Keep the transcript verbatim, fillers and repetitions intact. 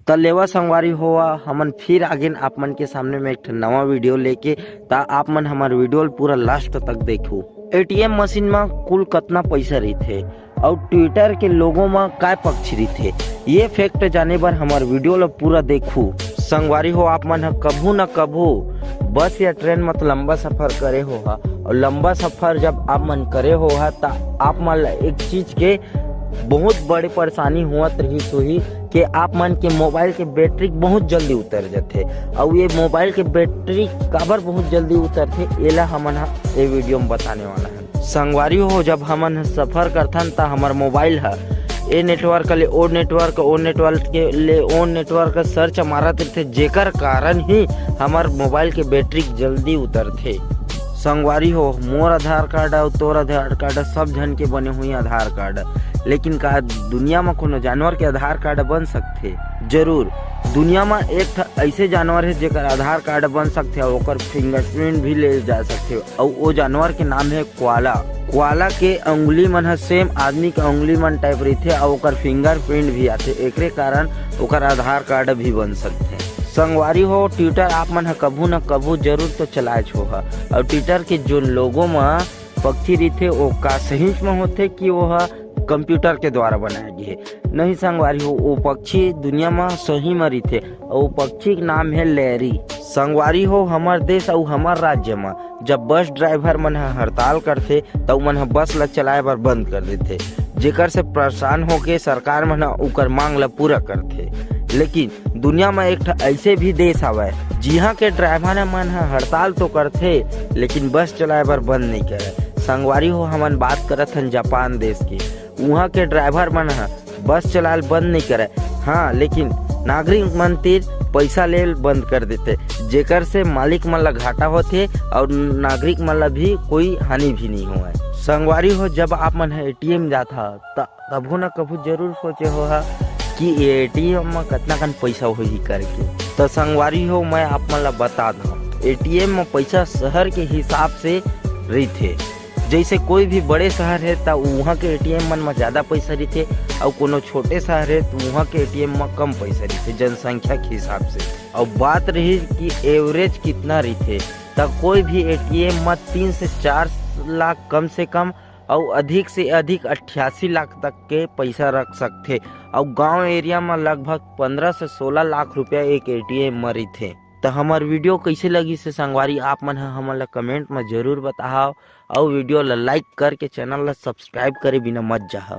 त लेवा संगवारी हो, हमन फिर आगेन आप मन के सामने में एक ठन नवा वीडियो लेके। त आप मन हमर वीडियो ल पूरा लास्ट तक देखू। एटीएम मशीन म कुल कतना पैसा रहिथे अउ ट्विटर के लोगो म काय पक्ष रहिथे, ये फैक्ट जाने बर हमर वीडियो ल पूरा देखू। संगवारी हो, आप मन ह कभू न कभू बस या ट्रेन म त लंबा सफर करे होहा, अउ लंबा सफर जब आप मन करे होहा, त आप मन ल एक चीज के बहुत बड़े परेशानी होत रहिस होही कि आप मन के मोबाइल के बैटरी बहुत जल्दी उतर जथे। अउ ये मोबाइल के बैटरी काबर बहुत जल्दी उतरथे, एला हमन ह ए वीडियो म बताने वाला हन। संगवारी हो, जब हमन ह सफर करथन, त हमर मोबाइल ह ए नेटवर्क ले ओ नेटवर्क, ओ नेटवर्क के ले ओ नेटवर्क सर्च मारत रहिथे, जेकर कारण ही हमर मोबाइल के बैटरी जल्दी उतरथे। संगवारी हो, मोर आधार कार्ड अउ तोर आधार कार्ड, सब झन के बने हुई आधार कार्ड, लेकिन का दुनिया म कोनो जानवर के आधार कार्ड बन सकथे? जरूर। दुनिया म एक ठा ऐसे जानवर हे, जेकर आधार कार्ड बन सकथे अउ ओकर फिंगरप्रिंट भी ले जा सकथे, अउ ओ जानवर के नाम हे कोआला। कोआला के अंगुली मन ह सेम आदमी के अंगुली मन टाइप रहिथे, अउ ओकर फिंगरप्रिंट भी आथे, एकरे कारण ओकर आधार कार्ड भी बन सकथे। संगवारी हो, ट्विटर आप मन ह कभू न कभू जरूर तो चलाएच होहा, अउ ट्विटर के जोन लोगो म पक्षी रहिथे, ओ का सहीच म होथे कि ओह कंप्यूटर के द्वारा बनाए गे हे? नहीं संगवारी हो, ओ पक्षी दुनिया म सही म रहिथे। ओ पक्षी के नाम हे लैरी। संगवारी हो, हमर देश अउ हमर राज्य म जब बस ड्राइवर मन ह हड़ताल करथे, त उमन ह बस ल चलाए बर बंद कर देथे, जेकर से परेशान होके सरकार मन ह उकर मांग ल पूरा करथे। लेकिन दुनिया म एक ठा ऐसे भी देश हवय, जिहां के ड्राइवर मन ह हड़ताल तो करथे, लेकिन बस चलाए बर बंद नहीं करय। संगवारी हो, हमन बात करत हन जापान देश की। उहां के ड्राइवर मन ह बस चलाल बंद नहीं करय, हाँ, लेकिन नागरिक मन तीर पैसा लेल बंद कर देथे, जेकर से मालिक मन ला घाटा होथे अउ नागरिक मन ला भी कोई हानि भी नहीं होवय। संगवारी हो, जब आप मन ह एटीएम जात ह, त कभू न कभू जरूर सोचे होहा कि एटीएम म कतना कन पैसा होही करके। त संगवारी हो, मैं आप मन ला बता दंव, एटीएम म पैसा शहर के हिसाब से रहिथे। जैसे कोई भी बड़े शहर हे, त उहाँ के एटीएम मन म ज्यादा पैसा रहिथे, अउ कोनो छोटे शहर हे, त उहाँ के एटीएम म कम पैसा रहिथे, जनसंख्या के हिसाब से। अउ बात रही कि एवरेज कितना रहिथे, त कोई भी एटीएम म तीन से चार लाख कम से कम अउ अधिक से अधिक अट्ठासी लाख तक के पैसा रख सकथे। अउ गांव एरिया म लगभग पंद्रह से सोलह लाख रुपया एक एटीएम म रहिथे। त हमर वीडियो कइसे लगिस हे संगवारी, आप मन ह हमन ल कमेंट म जरूर बताहव, अउ वीडियो ल लाइक करके चैनल ल सब्सक्राइब करे बिना मत जाहव।